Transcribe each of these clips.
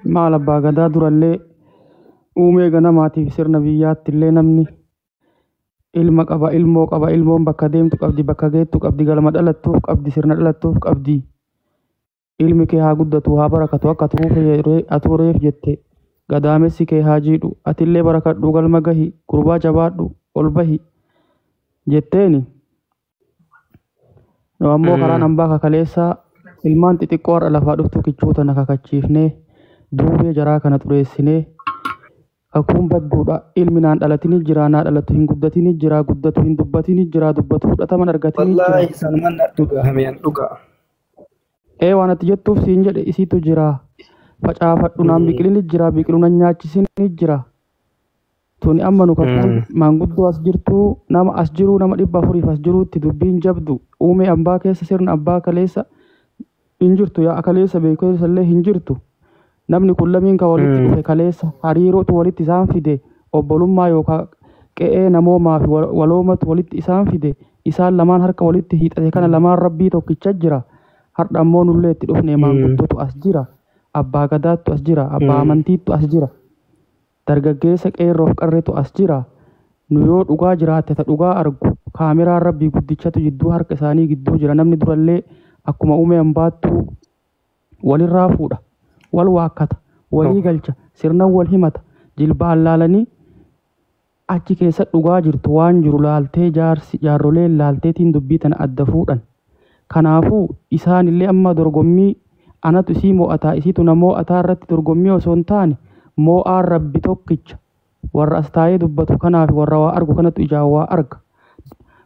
Maal abbaa gadaa durallee uumee ganamaatiif sirna biyyaatti illee namni ilma qaba, ilmoo qaba, ilmoon bakka deemtu qabdi, bakka geettu qabdi, galma dhalattuuf qabdi, sirna dhalattuuf qabdi. Ilmi kee haa guddatu, haa barakatu, akka atuu reef jette gadaamessi kee haa jiidhu, atillee barakadhu, galma gahi, gurbaa jabaadhu, ol bahi jetteeni. Nu ammoo karaan hambaa kakaleessaa ilmaan xixiqqoo har'a lafaa dhuftu kichuu tana kakachiifnee duubee jaraa kana xureessinee kakuun badduudha. Ilmi naan dhalatini jira, naa dhalatu hin guddatini jira, guddatu hin dubbatini jira, dubbatu fudhataman argatini jira. Wallaahi sanuman dhugaa hameen dhugaa. Ee waan ati jettuuf siin jedhe isiitu jira. Facaafadhu naan biqilini jira, biqilu nan nyaachisini jira. Tuni amma nu kakuun maanguddoo as jirtuu, nama as jiruu, nama 400 as jiruutti dubbiin jabdu. Uumee ambaa keessa sirna abbaa kaleessa hin jirtu, yaa kaleessa beekumsa illee hin jirtu. Namni kun lamiin kan walitti dhufe kaleessa hariirootu walitti isaan fide, obbolummaa yookaan qe'ee namoomaa fi waloomatu walitti isaan fide. Isaan lamaan harka walitti hiixate kana lamaan rabbii tokkicha jira. Har'a ammoo nullee itti dhufne maanguddootu as jira. Abbaa gadaattu as jira. Abbaa amantiittu as jira. Dargaggeessa qeerroof qarreetu as jira. Nu yoo dhugaa jiraatte ta dhugaa argu kaameraan rabbii guddichatu jidduu harka isaanii gidduu jira. Namni durallee akkuma uumee hambaattuu walirraa fuudha, wal waakkata, walii galcha, sirnan wal himata, jilbaan laalanii achi keessa dhugaa jirtu waan jiru laaltee jaarsi jaarroleen laalteetiin dubbii tana adda fuudhan. Kanaafuu isaanillee amma dorgommii anatu isii mo'ataa isiitu na mo'ataa irratti dorgommii osoo hin taane mo'aan rabbi tokkicha warra as taa'ee dubbatu kanaaf warra waa argu kanatu ijaan waa arga.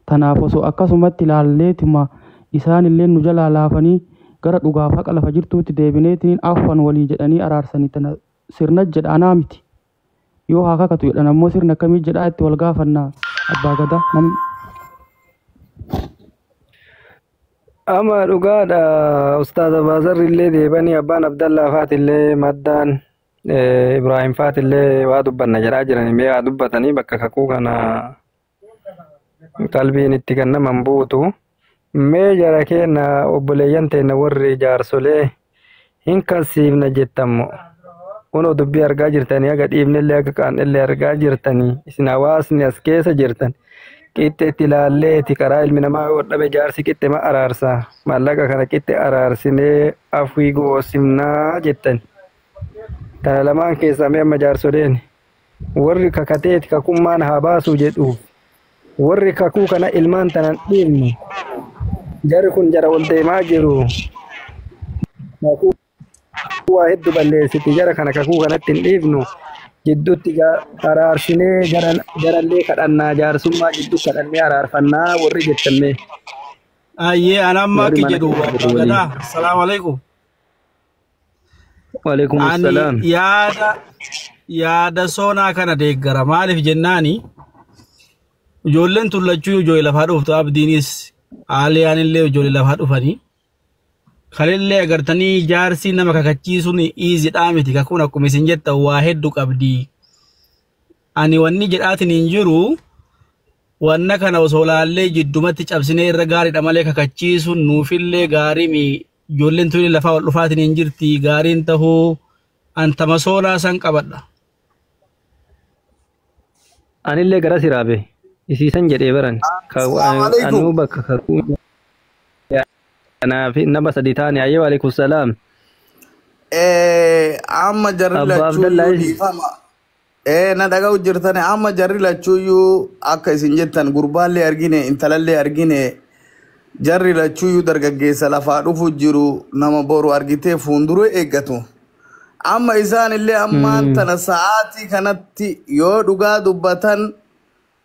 Tanaaf osoo akkasumatti ilaalleetuma isaanillee nu jalaa laafanii gara dhugaaf haqa lafa jirtuutti deebineetiin afwan walii jedhanii araarsanii tana sirna jedha anaa miti. Yoo haa kakatu jedhan ammoo sirna akkamii jedhaa itti wal gaafannaa abbaa gadaa namni. Ama dhugaadha Ustaaz Abaazarri illee deebanii abbaan Abdallaa faatillee maddaan Ibraahim faatillee waa dubbanna jedhaa jiranii mee waa dubbatanii bakka kakuu kana qalbiin itti kennaman buutu. Mee jara keenya obboleeyyan teenya warri jaarsolee hin kalsiifna jettammo. Kunoo dubbii argaa jirtanii haga dhiibnellee haga qaannellee argaa jirtanii isin hawaasni as keessa jirtan. Qixxe itti ilaalleeti karaa ilmi namaa yoo dhabe jaarsi qixxe ma araarsa maallaqa kana qixxe araarsinee afii goosimnaa jettan. Kana lamaan keessaa mee amma jaarsoleen warri kakateeti kakummaan haa baasuu jedhu warri kakuu kana ilmaan tanan dhiibnu jarri kun jara ol deemaa jiru. Kakuu waa hedduu balleessiti jara kana kakuu kanatti hin dhiifnu. Jidduutti araarsinee jarallee kadhannaa jaarsummaa jidduu kadhannee araarfannaa warri jettannee. Ayyee ana amma Warri akki mana jedhu keessa abbaa jiru waliin. gadaa. Salaamu alaikum. Waalaikum Ani salaam. yaada soonaa kana deeggara. Maaliif jennaani ijoolleen tun lachuu ijoollee lafaa dhuftu abdiinis aaliyaan illee ijoollee lafaa dhufanii. Kalillee agartanii jaarsi nama kakachiisuun iizidhaa miti kakuun akkuma isin jettan waa hedduu qabdi. Ani wanni jedhaatiin hin jiru wanna kana osoo laallee jiddumatti cabsinee irra gaariidha malee kakachiisuun nuufillee gaarii mi ijoolleen tuni lafaa ol dhufaatiin hin jirti gaariin tahuu antama soolaa san qabadha. Anillee gara siraabe isiisan jedhee baran. Assalaamu alaikum. Anuu bakka kakuu kanaaf nama sadi taane ayyee waalaikum salaam. Amma jarri Abbaa lachuuyyuu Abdallaahis. dhiifama. Na dhaga'u jirtani amma jarri lachuuyyuu akka isin jettan gurbaallee argine intalallee argine jarri lachuuyyuu dargaggeessa lafaa dhufu jiru nama boru argitee fuuldura eeggatu. Amma isaan illee ammaan tana sa'aatii kanatti yoo dhugaa dubbatan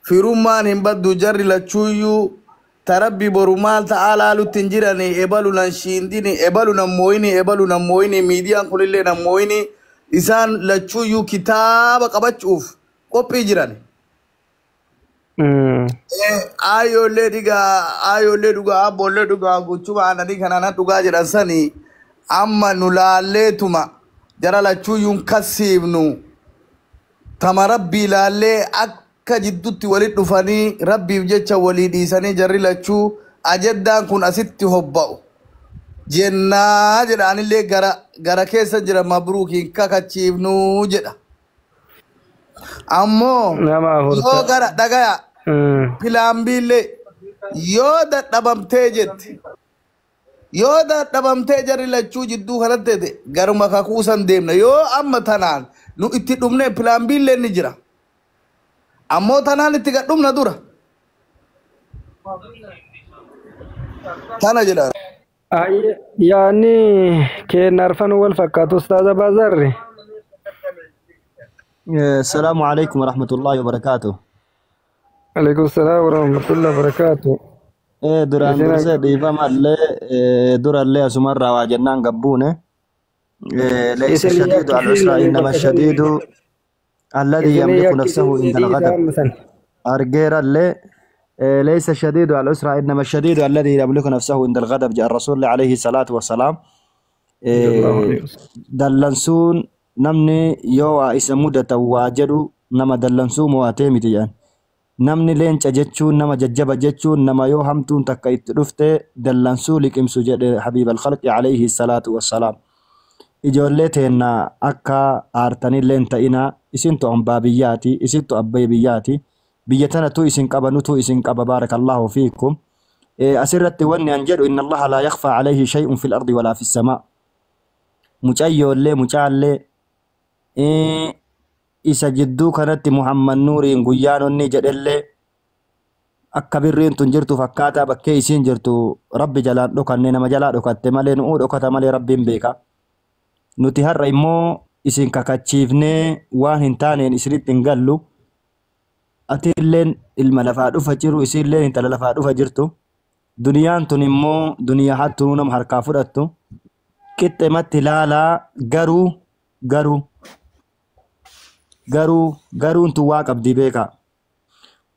firummaan hin baddu jarri lachuuyyuu tarabbi boru maal ta'aa laalutti hin jirani ebalu nan shiindini ebalu nan mooyini ebalu nan mooyini miidiyaan kunillee nan mooyini isaan lachuuyyuu kitaaba qabachuuf qophii jiran. Aayyoollee dhigaa aayyoollee dhugaa abboollee dhugaa gochuma aananii kanaan dhugaa jedhan sani amma nu laalleetuma jara lachuuyyuun kassiifnu tama rabbii laallee akka jidduutti walit dhufanii rabbiif jecha walii dhiisanii jarri lachuu ajeddaan kun asitti hobba'u. Jennaa jedha anillee gara gara keessa jira mabruukiin kakachiifnuu jedha. Ammoo Nama afur yoo ta'a. gara dhagaya plan B llee yoo dadhabamtee jette yoo dadhabamtee jarri lachuu jidduu kanatti ta'e garuma kakuu san deemna yoo amma tanaan nu itti dhumne plan B llee ni jira. Ammoo tanaan itti gadhumna dura. Tana jedha. Yaanni keenya arfan wal fakkaatu Ustaaza Baazarri. السلام عليكم ورحمة الله وبركاته. Alaikum salaam wa rahmatullahi wa barakaatu. Duraan Isin dursee dhiifamallee durallee asumarraa waa jennaan gabbuune. ليس isin الشديد على العسرى yakkisiin إنما bakka sanii الشديد الذي isin يملك نفسه yakkisiin عند dhiisa الغضب. amma san. أرجيرالي ليس الشديد على العسرى إنما الشديد الذي يملك نفسه عند الغضب جاء الرسول عليه الصلاة والسلام. Sallallahu alaihi wasallam. Dallansuun namni yoo waa isa mudatan waa jedhu nama dallansuu mo'atee miti jedhan. Namni leenca jechuun nama jajjaba jechuun nama yoo hamtuun takka itti dhufte dallansuu liqimsu jedhe Habiib al-Khalqi alayhi salaatu wassalaam. Ijoollee teenna akka aartanillee hin ta'inaa isintu hambaa biyyaati isintu abbee biyyaati biyya tanatu isin qaba nutu isin qaba baarakallaahu fiikum. Asirratti wanni an jedhu inna allaha laa yakfaa alayhi shay'un fil ardi walaa fis samaa. Mucayyoollee mucaallee isa jidduu kanatti Muhammad Nuuriin guyyaan onni jedhellee akka birriin tun jirtu fakkaataa bakkee isiin jirtu rabbi jalaan dhokanne nama jalaa dhokatte malee nu'uu dhokata malee rabbiin beeka. Nuti har'a immoo isin kakachiifnee waan hin taaneen isinitti hin gallu. Ati illeen ilma lafaa dhufa jiru isiilleen intala lafaa dhufa jirtu. Duniyaan tun immoo duniyaa hattuu nama harkaa fudhattu. Qixxeematti ilaalaa garuu garuu garuu garuun tun waa qabdi beekaa.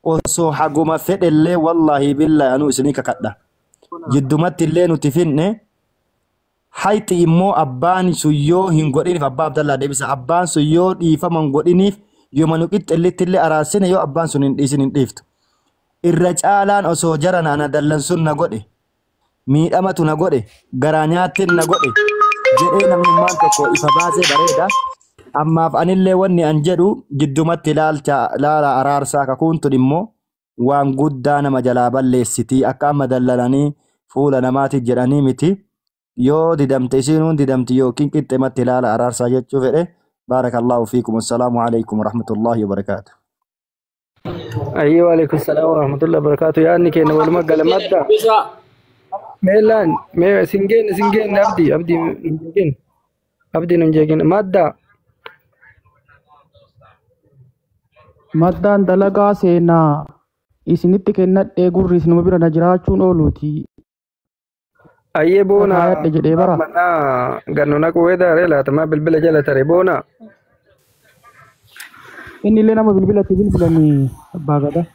Osoo haguma fedhellee wallaahi billaahi anuu isinii kakadha. Jiddumatti illee nuti finne hayxi immoo abbaan sun yoo hin godhiniif abbaa Abdallaa deebisa. Abbaan sun yoo dhiifama hin godhiniif yooma nu qixxellitti illee araarsine yoo abbaan sun hin dhiisin hin dhiiftu. Irra caalaan osoo jara ana dallansuun na godhe miidhamatu na godhe garaa nyaattiin na godhe jedhee namnummaan tokko ifa baasee bareeda. Ammaaf anillee wanni an jedhu jiddumatti ilaalcha laala araarsaa kakuun tun immoo waan guddaa nama jalaa balleessitii akka amma dallalanii fuula namaati jedhanii miti. Yoo didamte isiinuun didamti yookiin qixxeematti ilaala araarsaa jechuu fedhe. Baarakallaahu fiikum. Assalaamu alaikum warahmatullaahi wabarakaatu. Ayyee waalaikum salaam wa rahmatullahi wa barakaatu. Yaadni keenya walumaa gala madda. Meelaan mee isin geenne isin geenne abdii abdii hin jeeqin abdiin hin jeeqin madda. Maddaan dalagaa seenaa isinitti kennadhee gurri isinuma bira na jiraachuun ooluuti. Ayyee boona Kaayadhe jedhee bara. manaa gannu naquu weedaaree laatamaa bilbila jala tare boona. Inni illee nama bilbilatti bilbilanii abbaa gadaa.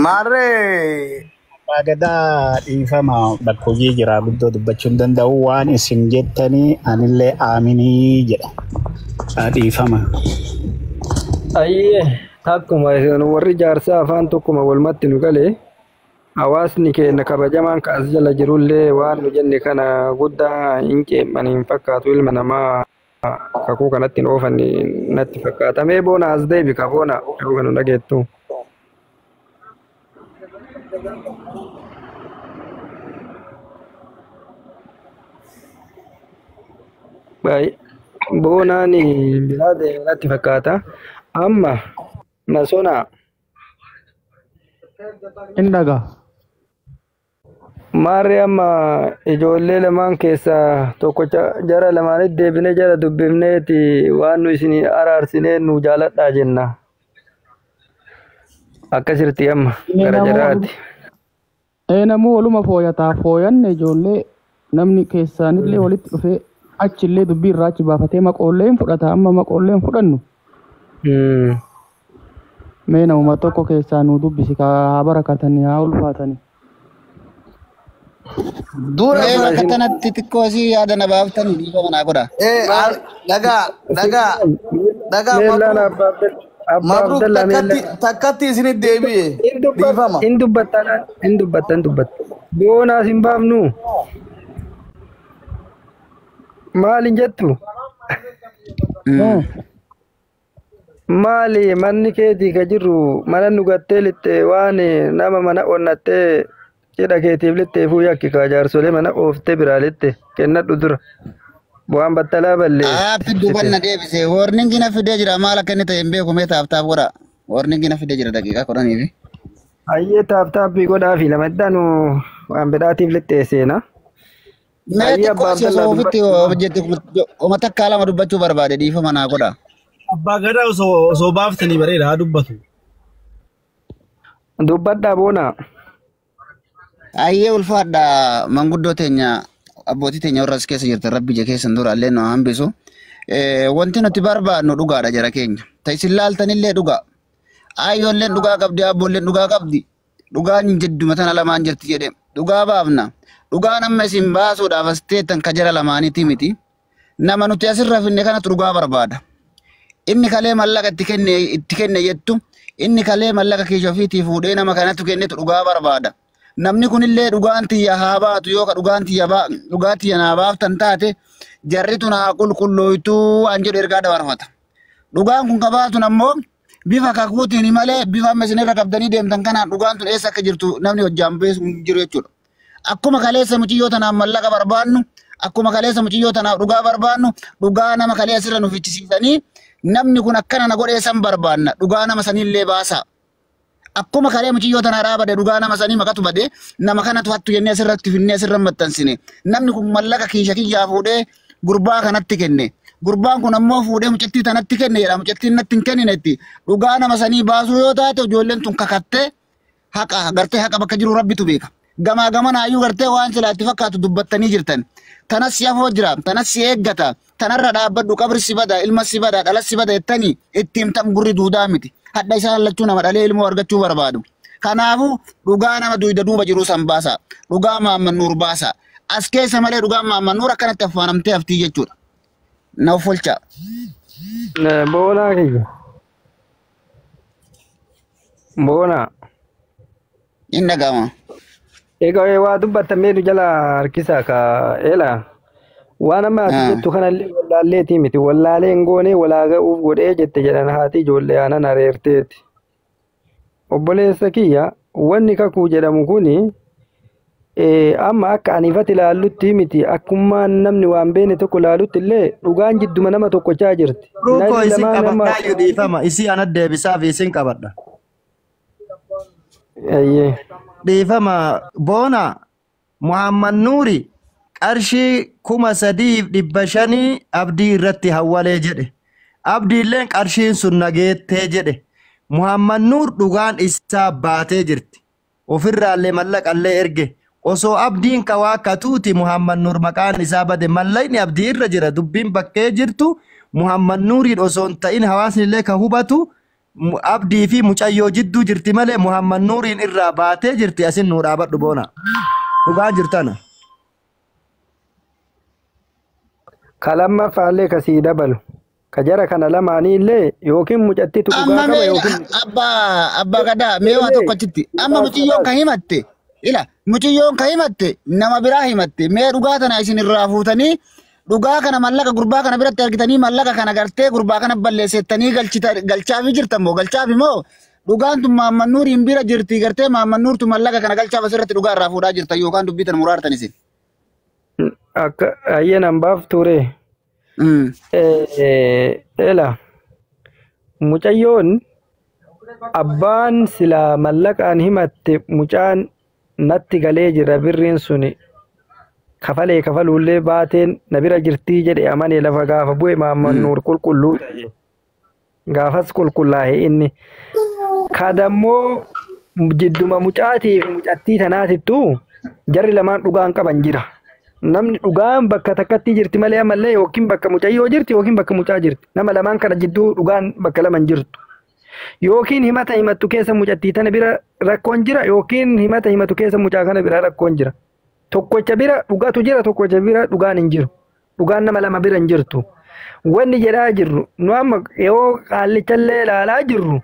Maarree Abbaa Gadaa dhiifama bakka hojii jira guddoo dubbachuu hin danda'u waan isin jettanii anillee aaminii jedha. Dhiifama. Ayyee takkuma isin warri jaarsaa afaan tokkuma walumatti nu galee hawaasni keenya kabajamaan ka as jala jirullee waan nu jenne kana guddaa hin ceemman hin fakkaatu ilma namaa kakuu kanatti hin oofanne natti fakkaata. Mee boona as deebi ka boona yoo kan nu dhageettu. Baay'ee boonaan biraa deeme natti fakkaata. Amma nasonaa Inni dhagaa. Maarree amma ijoollee lamaan keessaa tokko jara lamaanitti deebinee jara dubbifneeti waan nu isin araarsinee nu jaaladhaa jenna. Akkasirti amma gara jaraati. Namuu waluma fooyataa fooyanne ijoollee namni keessaanillee walitti dhufee achillee dubbii irraa achi baafatee maqoollee hin fudhata amma maqoollee hin fudhannu. Mee namuma tokko keessaa nu dubbisi haa barakatanii haa ulfaatanii. Dura Mee bakka kanatti xiqqoo isii yaada na baaftanii dhiifama naa godha. Dhagaa dhagaa dhagaa Meellaan Mabruuk abbaa abbaa Mabruuk Abdallaa takkatti meellaan. takkatti isinit deebi'e dhiifama. In dubbatta in dubbatta in dubbatta. Boonaas hin baafnu. Maal hin jettu? Maali manni keetii ka jirru mana nu gattee lixxee waan nama mana onnattee cidha keetiif lixxeefuu yakki ka jaarsolee mana ooftee biraa lixxe kennadhu dura. Waan battalaa Aappi duuban na balleessite. deebise. Warningi na fidee jira. Maal akka inni ta'e hin beeku mee taaf taaf godha. Warningi na fidee jira daqiiqaa 10fi. Hayyee taaf taappii godhaafi lama nu waan bidhaatiif lixxee seena. Mee Hayyee xiqqoo abbaa si osoo Abdallaa ofitti dubbadhu. hojjette oma takkaa lama dubbachuu barbaade dhiifama naa godha. Abbaa gadaa osoo baaftanii bareeda haa dubbatu. Dubbadhaa boona. Ayyee ulfaadha manguddoo teenya abbootii teenya warra as keessa jirtan rabbi ija keessan dura illee nu hambisu. Wanti nuti barbaadnu dhugaadha jara keenya. Ta isin laaltanillee dhugaa. Ayyoolleen dhugaa qabdi abboolleen dhugaa qabdi. Dhugaan jidduma tana lamaan jirti jedhe dhugaa baafna. Dhugaan amma isin baasuudhaaf as teettan ka jara lamaaniiti miti. Nama nuti asirra finne kanatu dhugaa barbaada. Inni kalee mallaqa itti kenne jettu inni kalee mallaqa kiisha ofiitii fuudhee nama kanatu kennetu dhugaa barbaada. Namni kunillee dhugaan tiyya haa baatu yoo ka dhugaan tiyya dhugaa tiyya naa baaftan taate jarri tun haa qulqullooytuu waan jedhu ergaa dabarfata. Dhugaan kun ka baatun ammoo bifa kakuutiin malee bifa amma isinirra qabdanii deemtan kanaan dhugaan tun eessa akka jirtu namni hojjaan beeku hin jiru jechuudha. Akkuma kaleessa muciyyoo tanaaf mallaqa barbaannu, akkuma kaleessa muciyyoo tanaaf dhugaa barbaannu, dhugaa nama kaleessa irra nu fichisiisanii namni kun akkana na godhee san barbaanna dhugaa nama sanillee baasa. Akkuma kalee muciyyoo tanaa dhaabade dhugaa nama sanii maqatu bade nama kanatu hattu jennee asirratti finnee asirra maxxansine. Namni kun mallaqa kiisha kiyyaa fuudhee gurbaa kanatti kenne. Gurbaan kun ammoo fuudhee mucattii tanatti kenne jedha. Mucattiin natti hin kenninetti. Dhugaa nama sanii baasuu yoo taate ijoolleen tun kakattee haqa gartee haqa bakka jiru rabbitu beeka. Gamaa gamanaayyuu gartee waan silaa itti fakkaatu dubbattanii jirtan. Tanas si afoo jira, tanas si eeggata, tanarra dhaabbadhu qabri si bada, ilma si bada, dhala si bada jettanii itti himtan gurri duudaa miti. Hadha isaan lachuu nama dhalee ilmoo argachuu barbaadu. Kanaafuu dhugaa nama duyda duuba jiru san baasa. Dhugaa Maamman Nuur baasa. As keessa malee dhugaan Maamman Nuur akkanatti affaanamtee haftii jechuudha. Na of olchaa. Boonaa kiyya. Boonaa. Inni dhaga'ama. Egaa waa dubbatamee nu jala harkisaa ka eela. Waan amma ati jettu kanallee wallaalleetii miti. Wallaalee hin goonee walaa ga'uuf godhee jette jedhan haati ijoollee aanan areerteeti. Obboleessa kiyya wanni kakuu jedhamu kuni amma akka aniifatti ilaallutti miti akkummaan namni waan beene tokko ilaalutti illee dhugaan jidduma nama tokkochaa jirti. Ruukoo Namni isin lamaan amma qabadhaa dhiifama. Isii ana deebisaa fi isin qabadha. Ayyee. Dhiifama boona Muhammad Nuuri qarshii 3,500 abdii irratti hawwalee jedhe. Abdiilleen qarshiin sun nageettee jedhe. Muhammad Nuur dhugaan isaa baatee jirti. Ofirraallee mallaqallee erge. Osoo abdiin kawaa katuuti Muhammad Nuur maqaan isaa bade mallaqni abdii irra jira dubbiin bakkee jirtu Muhammad Nuuriin osoo hin ta'in hawaasni illee ka hubatu abdii fi mucayyoo jidduu jirti malee Muhammad Nuuriin irraa baatee jirti asin nuu dhaabadhu boona. Dhugaan jirtana. Ka lammaffaallee ka sii dabalu. Ka jara kana lamaanii illee yookiin mucattitu dhugaa Amma qaba mee yookiin abbaa gadaa mee waa tokko achitti amma mucayyoon kan himatte ila mucayyoon kan himatte nama biraa himatte mee dhugaa tana isin irraa fuutanii dhugaa kana mallaqa gurbaa kana biratti argitanii mallaqa kana gartee gurbaa kana balleessettanii galchaafi jirtan moo galchaafi moo dhugaan tun Maamman Nuuriin bira jirti gartee Maamman Nuurtu mallaqa kana galchaaf asirratti dhugaa irraa fuudhaa jirtan yookaan dubbii tana muraartan isin. Akka ayyee nan baaf ture. Ela mucayyoon abbaan silaa mallaqaan himatte mucaan natti galee jira birriin suni kafalee kafaluullee baateen na bira jirtii jedhe amane lafa gaafa bu'e Maamman Nuur qulqulluu ta'e. Gaafas qulqullaa'e inni. Kadammoo jidduma mucaatii fi mucattii tanaatittuu jarri lamaan dhugaan qaban jira. Namni dhugaan bakka takkatti jirti malee ammallee yookiin bakka mucayyoo jirti yookiin bakka mucaa jirti. Nama lamaan kana jidduu dhugaan bakka lama hin jirtu. Yookiin himata himattu keessa mucattii tana bira rakkoon jira yookiin himata himatu keessa mucaa kana bira rakkoon jira. Tokkocha bira dhugatu jira tokkocha bira dhugaan hin jiru. Dhugaan nama lama bira hin jirtu. Wanni jedhaa jirru nu amma yoo qaallichallee ilaalaa jirru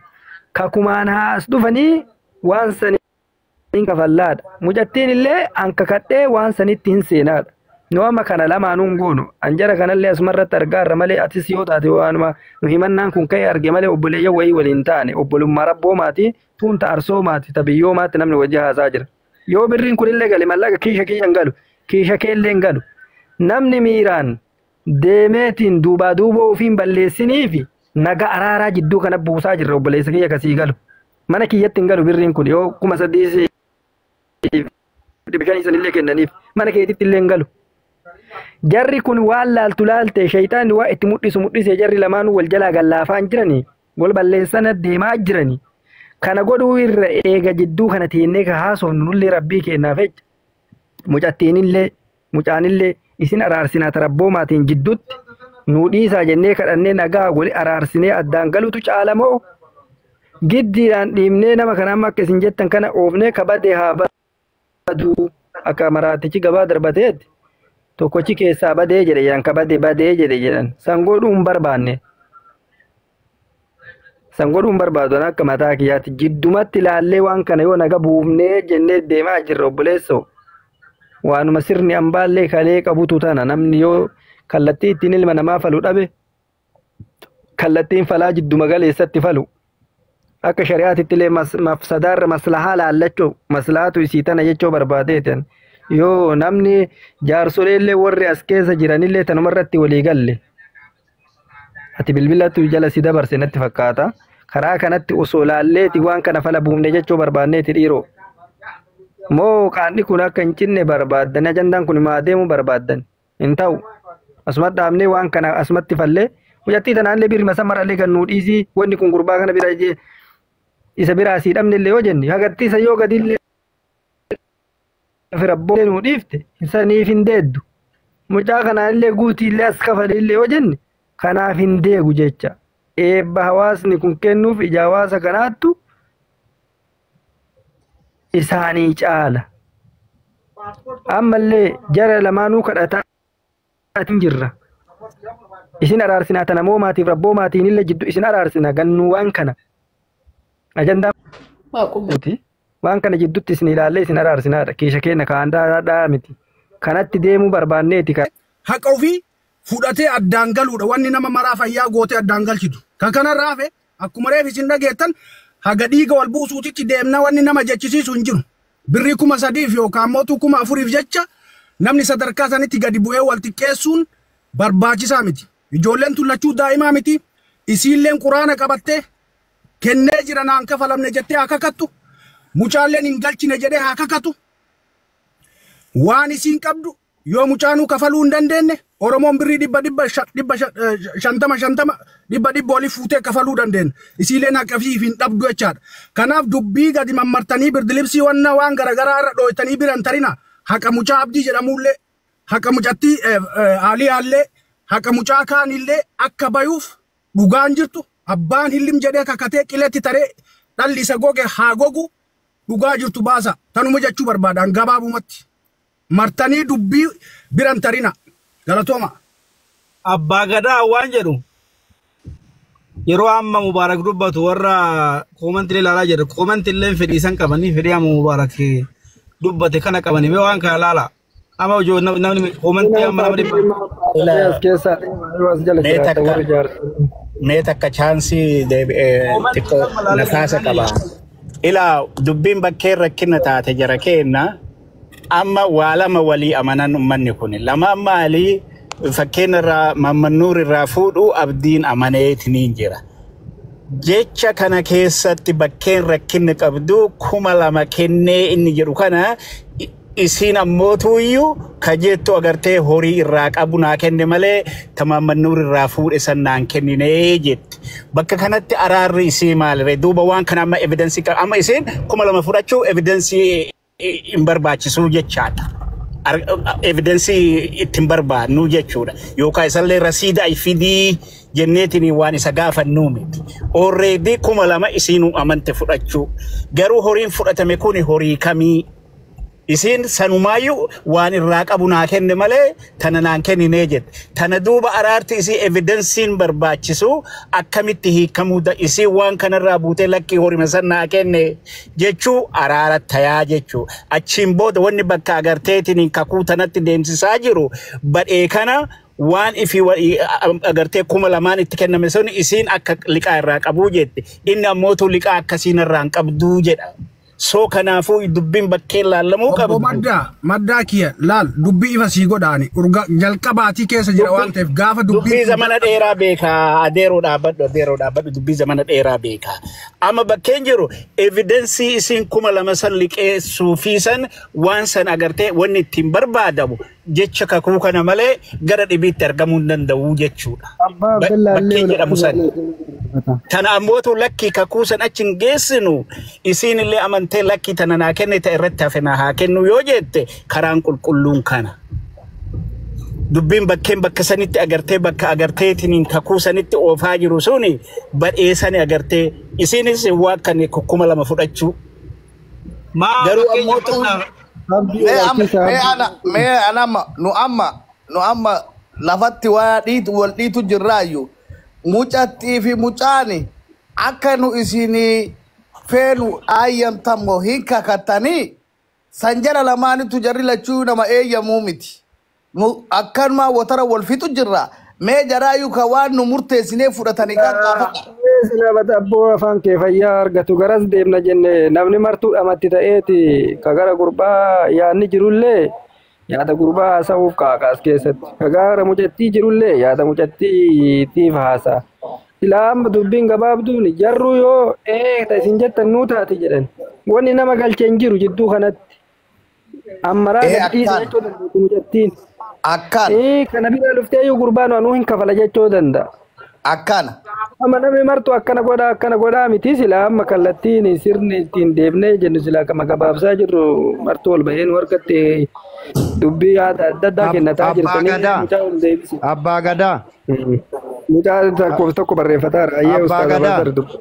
kakumaan haas dhufanii waan sanii kafallaadha. Mucattiin illee an kakadhee waan sanitti hin seenaadha. Nu amma kana lamaanuu hin goonu. Anjara kanallee asumarratti argaa irra malee atis yoo taate waanuma nu himannaan kun ka'e arge malee obboleeyyan wayii waliin taane obbolummaa rabboomaati tuun ta arsoomaati ta biyyoomaatti namni wajji haasaa jira. Yoo birriin kunillee gale mallaqa kiisha kiyya hin galu kiisha keellee hin galu. Namni miiraan deemeetiin duubaa duuboo ofiin balleessiniifi naga araaraa jidduu kana buusaa jirra obboleessa kiyya kasii galu. Mana kiyyatti hin galu birriin kun yoo 3,500 sanillee kennaniif mana keetitti illee hin galu. Jarri kun waan laaltu laalte shayitaanni waa itti mul'isu mul'ise jarri lamaanuu wal jalaa gallaafaan jiranii wal balleessana deemaa jiranii. Kana godhuu irra eega jidduu kana teennee ka haasofnu nullee rabbii kennaaf jecha. Mucattiinillee mucaanillee isin araarsinaa tarabboomaatiin jidduutti nuu dhiisaa jennee kadhannee nagaa wali araarsinee addaan galutu caalamoo giddiidhaan dhiibnee nama kana amma akka isin jettan kana oofnee kabadee haa baduu akka maraatichi gabaa darbateetti tokkochi keessaa badee jedhe jedhan kabade badee jedhe jedhan san godhuu hin barbaanne. San godhuu hin barbaadu akka mataa kiyyaatti jiddumatti ilaallee waan kana yoo naga buufnee jennee deemaa jirra obboleessoo. Waanuma sirni ambaallee kalee qabutu tana namni yoo kallattii ittiin ilma namaa falu dhabe kallattiin falaa jidduma galeessatti falu. Akka shari'aatitti illee mafsadaarra maslahaa laallachuu maslahaatu isii tana jechuu barbaadeetan. Yoo namni jaarsolee illee warri as keessa jiranillee tanumarratti walii galle. Ati bilbilatu jala si dabarse natti fakkaata. Karaa kanatti osoo laalleeti waan kana fala buufne jechuu barbaanneeti dhiiroo. Moo qaanni kun akka hin cinne barbaaddan ajandaan kun maa deemu barbaaddan hin ta'u. Asumatti dhaabnee waan kana asumatti fallee mucattii tanaallee birri masammarallee kan nuu dhiisii wanni kun gurbaa kana bira isa biraa asii dhabnellee yoo jenne hagatti isa yoo gadillee firabboo nuu dhiifte saniif hin deeddu. Mucaa kanaallee guutiillee as kafalillee yoo jenne kanaaf hin deegu jecha. Eebba hawaasni kun kennuuf ija hawaasa kanaattu isaanii caala. Ammallee jara lamaanuu kadhataa jirra. Isin araarsinaa tana moomaatiif rabboomaatiinillee jiddu isin araarsina gannuu waan kana. Ajandaa miti. Waan kana jidduutti isin ilaallee isin araarsinaadha. Kiisha keenya kaandaa miti. Kanatti deemuu barbaanneeti. Haqa ofii fudhatee addaan galuudha. Wanni nama maraa fayyaa gootee addaan galchitu. Kan kanarraa hafe akkuma reef isin dhageettan haga dhiiga wal buusuutitti deemna wanni nama jechisiisu hin jiru. Birrii 3,000 yookaan mootuu 4,000 jecha namni sadarkaa sanitti gadi bu'ee wal xiqqeessuun barbaachisaa miti. Ijoolleen tun lachuu daa'imaa miti. Isiilleen quraana qabattee kennee jira naan kafalamne jettee haa kakattu. Mucaalleen hin galchine jedhee haa kakatu. Waan isiin qabdu yoo mucaanuu kafaluu hin dandeenye Oromoon birrii 100 100 50 50 100 olii fuutee kafaluu dandeenya. Isiileen haqafiif hin dhabdu jechaadha. Kanaaf dubbii gadi mammartanii birdilibsii wanna waan garaagaraa irra dhooytanii biran tarina haqa mucaa Abdii jedhamullee haqa mucattii Aliyaallee haqa mucaa kaanillee akka bayuuf dhugaan jirtu abbaan hillim jedhee kakatee qiletti taree dhalli isa goge haa gogu dhugaa jirtu baasa. Tanuma jechuu barbaadan gabaabumatti. Martanii dubbii biran tarina. Galatooma. Abbaa Gadaa waan jedhu yeroo amma Mubaarak dubbatu warra koomantilee ilaalaa jirra. Koomantileen fedhii isaan qabanii fedhii amma Mubaarak dubbate kana qabanii mee waan kana ilaala. Amma ijoo namni koomantii amma nama dhibba. As keessaa as jala jiraata warri jaarsolii. Mee takka chaansii deebi'ee xiqqoo nafaasa qaba. Ilaa dubbiin bakkee rakkina taate jara keenna amma waa lama walii amanan ummanni kun lama maalii fakkeenya irraa mammannuur irraa fuudhu abdiin amaneetiniin jira. Jecha kana keessatti bakkeen rakkinni qabdu 2,000 kennee inni jedhu kana isiin ammootuyyuu ka jettu agartee horii irraa qabu naa kenne malee tamammannuur irraa fuudhe san naan kenninee jetti. Bakka kanatti araarri isii maaliree duuba waan kana amma evidensii qaba amma isiin 2,000 fudhachuu evidensii hin barbaachisuu jechaadha. Evidensii ittiin barbaadnu jechuudha. Yookaan isallee rasiida fidii jenneetiin waan isa gaafannuu miti. Already 2,000 isiinuu amante fudhachuu. Garuu horiin fudhatame kun horii kamii? Isiin sanumaayyuu waan irraa qabu naa kenne malee tana naan kenninee jette. Tana duuba araarti isii evidensiin barbaachisu akkamitti hiikamuu isii waan kanarraa buutee lakkii horima san naa kenne jechuu araara tayaa jechuu. Achiin booda wanni bakka agarteetiin kakuu tanatti deemsisaa jiru badhee kana waan ifi agartee 2000 itti kenname sun isiin akka liqaa irraa qabuu jette. Inni ammootu liqaa akkasiin irraa hin qabduu jedha. So kanaafuu dubbiin bakkeen laallamuu Obbo qabdu. Maddaa, maddaa kiyya laal dubbii ifa sii godhaani urga jalqabaatii keessa jira waan ta'eef gaafa Dubbii dubbii zamana dheeraa beekaa adeeroo dhaabbadhu adeeroo dhaabbadhu dubbii zamana dheeraa beekaa. Amma bakkeen jiru evidensii isiin 2000 san liqeessuu fi san waan san agartee wanni ittiin barbaadamu jecha kakuu kana malee gara dhibiitti argamuu hin danda'u jechuudha. Abbaa Abdallaa illee Bakkeen jedhamu san. Tana ammootu lakkii kakuu san achi hin geessinu isiin illee amantee lakkii tana naa kenne ta irratti hafe naa haa kennu yoo jette karaan qulqulluun kana. Dubbiin bakkeen bakka sanitti agartee bakka agarteetiin kakuu sanitti oofaa jiru suni badhee sani agartee isiinis waan kan 2000 fudhachuu. Maa Garuu fakkeenya ammootu fudhadhaa. Abdii Mee amma rakkisa mee abdii. ana mee ana amma nu amma nu amma lafatti waa dhiitu wal dhiitu jirraayyuu mucattii fi mucaani akka nu isinii feenu ayyamtammo hin kakattanii san jala lamaanitu jarri lachuu nama eeyyamuu miti. Nu akkanumaa watara wal fixu jirra. Mee jaraayyuu ka waan nu murteessinee fudhatanii kan gaafadha. Silabata abboo afaan kee fayyaa argatu garas deemna jenne namni martuu dhamatti ta'eeti ka gara gurbaa yaadni jirullee yaada gurbaa haasa'uuf qaaqaas keessatti ka gara mucattii jirullee yaada mucattiitiif haasa'a. Silaa amma dubbiin gabaabduun jarruu yoo ta isin jettan nuu taati jedhan wanni nama galchee hin jiru jidduu kanatti ammaraa Ee gad dhiisa akkaan jechuu dandeetti mucattiin. akkaan Kana bira dhuftee iyyuu gurbaan anuu hin kafala jechuu danda'a. akkaan. Amma namni martu akkana godhaa akkana godhaa miti silaa amma kallattiin sirni ittiin deemnee jennu silaa kama gabaabsaa jirru martu ol bahee nu harkatti dubbii yaada adda addaa kennataa Abbaa jirtanii Gadaa. mucaa ol deebisi. Abbaa Gadaa. Mucaa tokkoof tokko barreeffataara. Ayyee Abbaa ustaaza Gadaa. Bazar dubbi.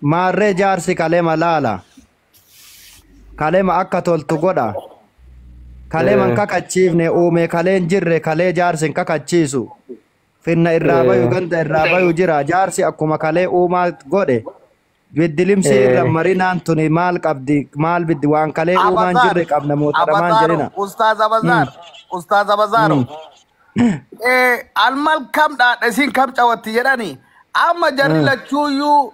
Maarree jaarsi kalema laala. Kalema akka toltu godha. Kalema hin kakachiifne uume kaleen jirre kalee jaarsi hin kakachiisu. Finna irraa bayu ganda irraa bayu jira. Jaarsi akkuma kalee uumaa godhe. Biddilimsi irra marinaan tuni maal qabdi maal biddi waan kalee uumaan Abazaar jirre qabna mootarmaan Abazaaro jirina. Ustaaz Abazaar Ustaaz Abazaaro. Almal kam dhaadha isin kam cawatti jedhani amma jarri lachuuyyuu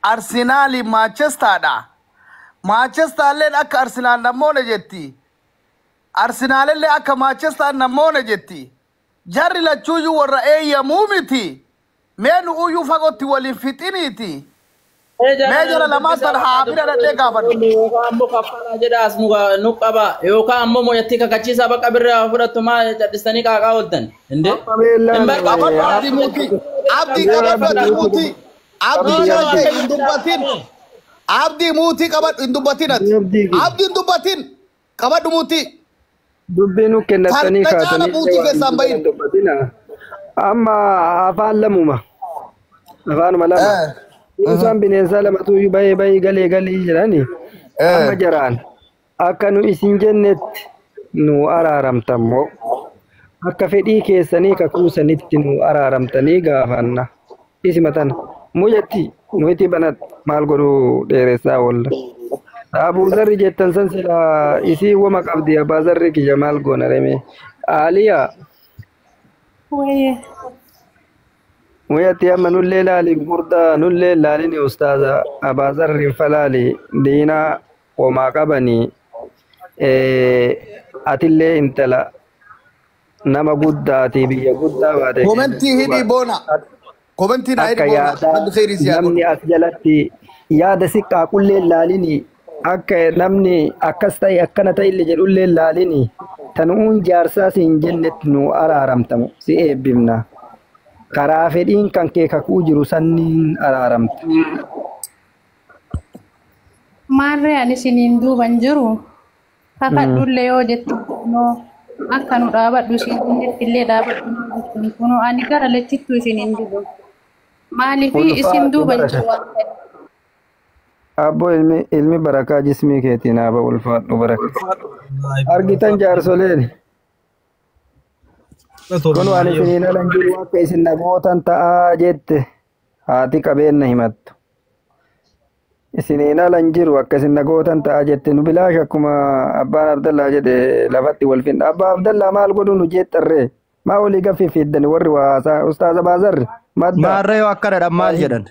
Arsenaali Maachestaadha. Maachestaalleen akka Arsenaal namoona jetti. Arsenaalillee akka Maachestaan namoona jetti. Jarri lachuuyyuu warra eeyyamuu miti. Mee nu uyyuu fagootti waliin fixiniiti. Mee jara lamaan tan haa bira dhadhee gaafadhu. Yookaan ammoo kaffalaa jedhaas nu qaba yookaan ammoo mo'attii kakachiisaa bakka birraa fudhattu maa cadhistanii qaaqaa ooltan. Indee? Amma beellaan Hin barbaadu. Qabadhu abdii muutii. Abdii qabadhu ati muutii. Abdii shaashee hin dubbatin. Abdii muutii qabadhu hin dubbatin ati. Abdii Abdii hin dubbatin. Qabadhu muutii. dubbii nu kennattanii Tarta caala kaatanii muutii keessaan bahin. dubbatina. Amma afaan lamuma. Afaanuma lama. Isaan bineensaa lamatu iyyuu bahee bahee galee galee jedhani. Amma jaraan akka nu isin jennetti nu araaramtammoo akka fedhii keessanii kakuu sanitti nu araaramtanii gaafanna. Isima tana mucatti nuti banat maal godhuu dheeressaa oolla. Abuu zarri jettan san silaa isii wama qabdi abbaa zarri kiyya maal goona reme. Aaliyaa Wayye. Mucatti amma nullee laali gurdaa nullee laalini ustaaza abbaa zarri falaali diinaa homaa qabanii atillee intala nama guddaati biyya guddaa baate Komentii hidhii boona. Komentii naa akka hidhii boona. yaada Rabbi khairii si haa namni godhu. as jalatti yaada si qaaqullee laalini akka namni akkas ta'e akkana ta'e illee jedhullee laalini tanuun jaarsaa si hin jennetti nu araaramtamu si eebbifna. Karaa fedhiin kan kee kakuu jiru sanniin araaramta. Maarree ani isiniin duuban jiru kakadhullee yoo jettu kunoo akka nu dhaabadhu isin illee dhaabadhu nu jettu kunoo ani gara lachittuu isiniin jiru. Maaliif isin Ulfaatu duuban barata. jiru waan ta'eef. Abbo ilmi barakaa jismii keetiin haa ba'u ulfaadhu baraka. Argitan jaarsoleen. Kun waan isiniin alan jiru akka isin nagootan ta'aa jette haati qabeenna himattu. Isiniin alan jiru akka isin nagootan ta'aa jette nu bilaash akkuma abbaan Abdallaa jedhe lafatti wal finna. Abbaa Abdallaa maal godhu nu jeexxarree maa olii gaffii fiddani warri waa ustaaza baazarri madda. Maarree yoo akkana dha maal jedhan?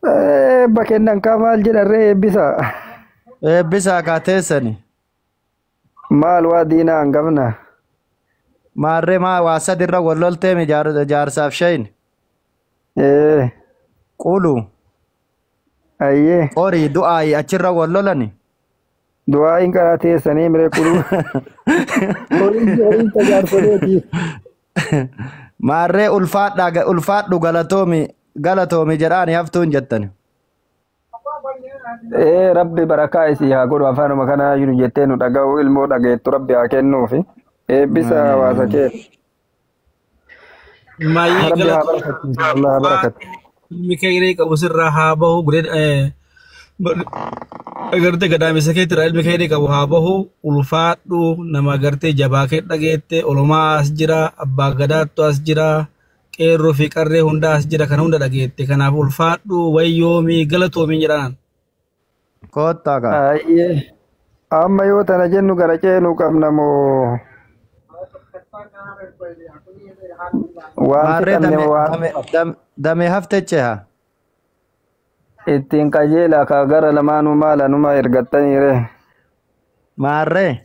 Eebba kennan kaa maal jedharree eebbisa. Eebbisaa kaa teessani. Maal waa diinaa hangafna. Maarree maa waa sadirra wal lolteemi jaarsaaf shayin. Qulu. Ayyee. Qorii du'aayi achirra wal lolani. Du'aayin karaa teessanii miree quluu. Horiin tajaarsoleeti. Maarree ulfaadhu galatoomi jedhaani haftuun jettani. Ee rabbi barakaa isii haa godhu afaanuma kanaa jiru jettee nu dhaga'u ilmoo dhageettu rabbi haa kennuufi. Eebbisa hawaasa kee. Maayyee Rabbi haa barakachiisu. Allah haa barakatu. Ilmi kee qabu sirraa haa bahu agartee gadaamisa keetirraa ilmi kee qabu haa bahu ulfaadhu nama agartee jabaa kee dhageette olomaa as jira abbaa gadaattu as jira qeerroo fi qarree hunda as jira kana hunda dhageette kanaaf ulfaadhu wayyoomii galatoomii jedhaan. Koottaa kaa. Ayyee. Amma yoo tana jennu gara ceenuu qabna moo waan Maarree fixanne waan damee hafte ceha. Ittiin qajeelaa kaa gara lamaanuu maal anuma ergattaniire. Maarree.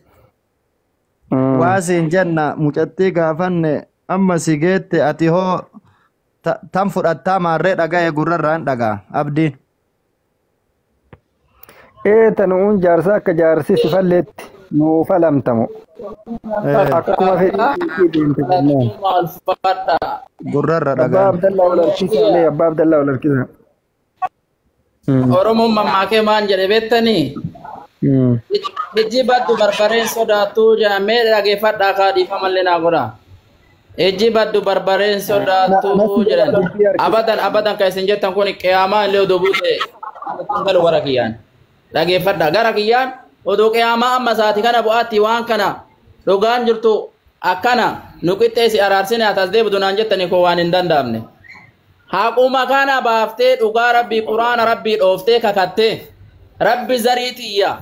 Waa siin jenna mucattii gaafanne amma si geette ati hoo tan fudhattaa maarree dhaga'e gurrarraan dhagaa abdiin. Ee tanuun jaarsa akka jaarsi si falleetti nuu falamtamu. Akkuma fedhii deemte jennaan. Gurrarra Abbaa dhagaa. Abdallaa wal harkisa illee abbaa Abdallaa wal harkisa. Oromoon mammaakee maan jedhe beektanii? Ijji baddu barbareen sodaattuu jedhamee dhageeffadhaa kaa dhiifamallee naa godha. Ijji baddu barbareen sodaattuu jedhan. Abadan abadan kan isin jettan kun qiyaamaa illee oduu buute galu gara kiyyaan. Dhageeffadhaa gara kiyyaan oduu qiyaamaa amma saati kana bu'aatti waan kana dhugaan jirtu akkana nu qixxeessi araarsine atas deebitu naan jettanii koo waan hin danda'amne. Haquma kana baaftee dhugaa rabbii quraana rabbii dhooftee kakattee rabbi zarii tiyya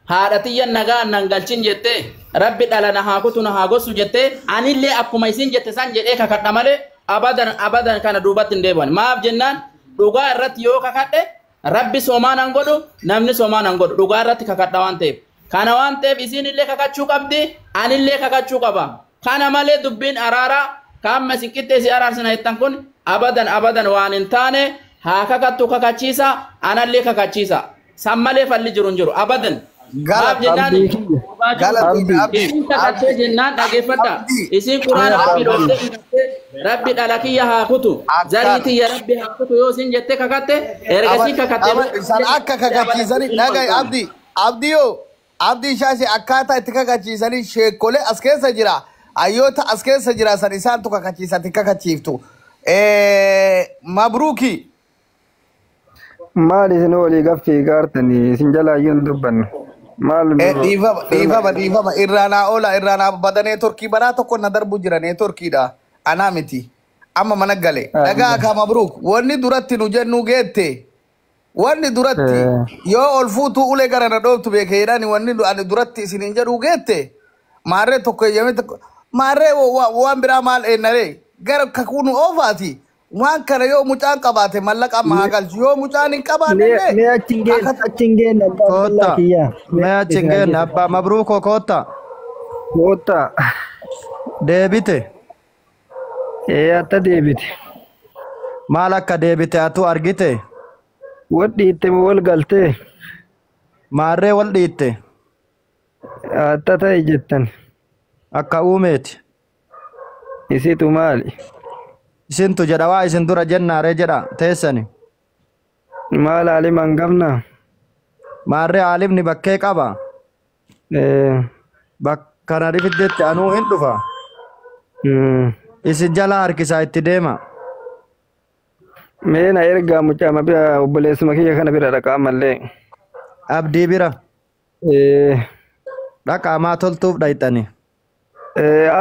haadha tiyya nagaa nan galchin jettee rabbi dhala na haa kutu na haa gossu jettee anillee akkuma isin jette san jedhee kakadha malee abadan abadan kana duubatti hin deebi'an. Maaf jennaan dhugaa irratti yoo kakadhe rabbi somaa nan godhu namni somaa nan godhu dhugaa irratti kakadha waan ta'eef. Kana waan ta'eef isinillee kakachuu qabdi anillee kakachuu qaba. Kana malee dubbiin araaraa kaamma isin qixxeessi araarsina jettan kun abadan abadan waan hin taane haa kakattu kakachiisa anallee kakachiisa. San malee falli jiru hin jiru abadan. Maaf jennaan isin kakattee jennaan dhageeffadha. Isin quraana rabbi dhooftee kakattee rabbi dhala kiyya haa kutu zarii tiyya rabbi haa kutu yoo isin jettee kakatte ergasii kakattee. San akka kakachiisanii dhagaye abdii abdii yoo abdii shaashee akkaataa itti kakachiisanii sheekolee as keessa jira hayyoota as keessa jira san isaantu kakachiisati kakachiiftu. Mabruuki. Maal isin olii gaffii gaartanii isin jalaayyuu hin dubbannu. Maal Dhiifama dhiifama dhiifama irraa naa oola irraa naa bada neetworkii baraa tokko na darbu jira neetworkiidha anaa miti amma mana gale dhagaa akka mabruuk wanni duratti nu jennu geette wanni duratti yoo ol fuutuu ulee gara na dhooftu beeke jedhani wanni ani duratti isin hin jedhu geette maarree tokko eeyyame tokko maarree waan biraa maal eennaree gara kakuu nu oofaati waan kana yoo mucaan qabaate mallaqa amma haa galchu yoo mucaan hin qabaanne illee Mee achi hin geenne achi hin geenne abbaa Abdallaa Koottaa. kiyyaa. Mee achi hin geenne abbaa mabruukoo koottaa. Koottaa. Deebite. Ee atta deebite. Maal akka deebite atu argite? Wal dhiitte moo wal galtee? Maarree wal dhiitte. Atta ta'e jettan. Akka uumeeti. Isitu maali? Isintu jedha waa isin dura jennaaree jedha teessani. Maal haalima hin qabnaa? Maarree haalimni bakkee qaba. Bakka na rifiddetti anuu hin dhufa. Isin jala harkisaa itti deema. Mee na ergaa mucaa bira obboleessuma kiyya kana bira dhaqaa ammallee. Abdii bira. Dhaqaa maa toltuuf dhayxani.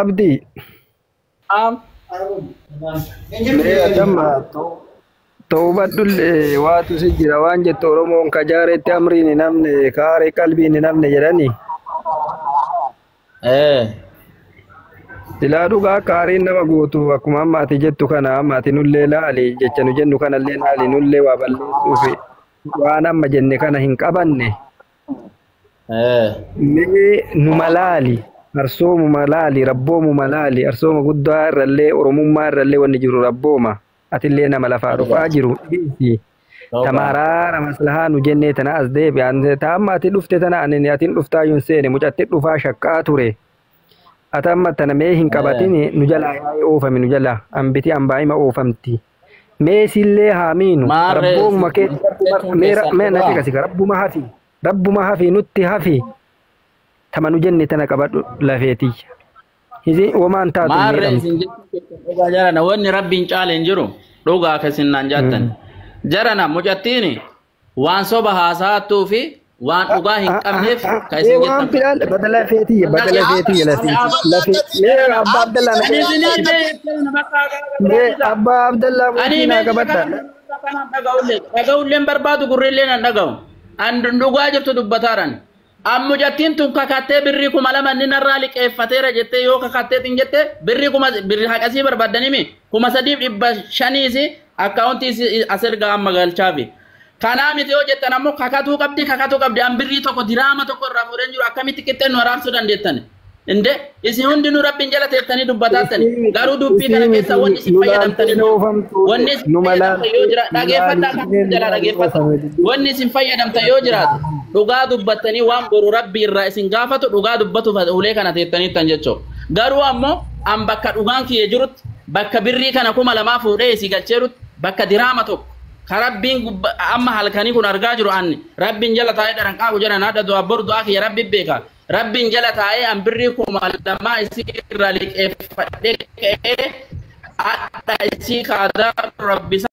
Abdii. Mee adamma toobadhullee waatu si jira waan jettu Oromoon kajaaretti amriin hin namne kaaree qalbiin hin namne jedhani. Silaa dhugaa kaariin nama gootu akkuma amma ati jettu kana amma ati nullee laali jecha nu jennu kanallee laali nullee waa balleessuuf waan amma jenne kana hin qabanne. Mee numa laali arsoomuma laali rabboomuma laali arsooma guddaa irrallee oromummaa irrallee wanni jiru rabbooma atillee nama lafaa dhufaa jiru dhiisi. Tamaaraara maslahaa nu jennee tana as deebi'an ta amma ati dhufte tana ani atin dhuftaa yuun seene mucatti dhufaa shaqqaa ture. Ati amma tana mee hin qabatin nu jalaa yaa'ee oofami nu jalaa ambiti ambaa'ima oofamti. Mee sillee haa miinu rabboomuma kee mee na caqasika rabbuma hafi nutti hafi tama nu jenne tana qabadhu lafeetiyya. Isin womaan taatu Maarree isin jechuun jarana wanni rabbiin caale hin jiru dhugaa akkasiin naan jaattan. Jarana mucattiin waan soba haasa'attuu fi waan dhugaa hin qabneef kan isin waan jettan. filaal badala feetiyya badala feetiyya lafee mee abbaa Abdallaa na mee abbaa Abdallaa Ani mootii naa mee qabadha. dhaga'ulleen barbaadu gurrillee nan dhaga'u. An dhugaa jirtu dubbataaran. An mucattiin tun kakattee birrii 2000 inni narraa liqeeffateera jettee yoo kakattee xin jette birrii kuma birrii haqasii barbaaddanii 3500 akkaawuntii as ergaa amma galchaafi. Kanaa miti yoo jettan ammoo kakatuu qabdi an birrii tokko diraama tokko irraa fuudheen jiru akkamitti qixxeen nu araarsuu dandeettan. Inde isin hundinuu rabbiin jala teettanii dubbataattan garuu dubbii kana keessa wanni isin Nu fayyadamtanii laaltee oofamtu wanni isin nu fayyadamtan yoo jira dhageeffadhaa kan jala dhageeffadhaa wanni isin fayyadamtan yoo jiraate dhugaa dubbattanii waan boru rabbi irraa isin gaafatu dhugaa dubbatuuf ulee kana teettaniittan jechuudha. Garuu ammoo an bakka dhugaan kiyya jirutti bakka birrii kana 2000 fuudhee isii galcheerutti bakka diraama tokko ka rabbiin amma halkanii kun argaa jiru anni rabbiin jala taa'ee dharan qaabu jedhan haadha du'a boru du'aa kiyya rabbi beeka. Rabbiin jala taa'ee an birrii 2000 isii irraa liqeeffadhee ka'ee hadha isii kaadaa rabbi.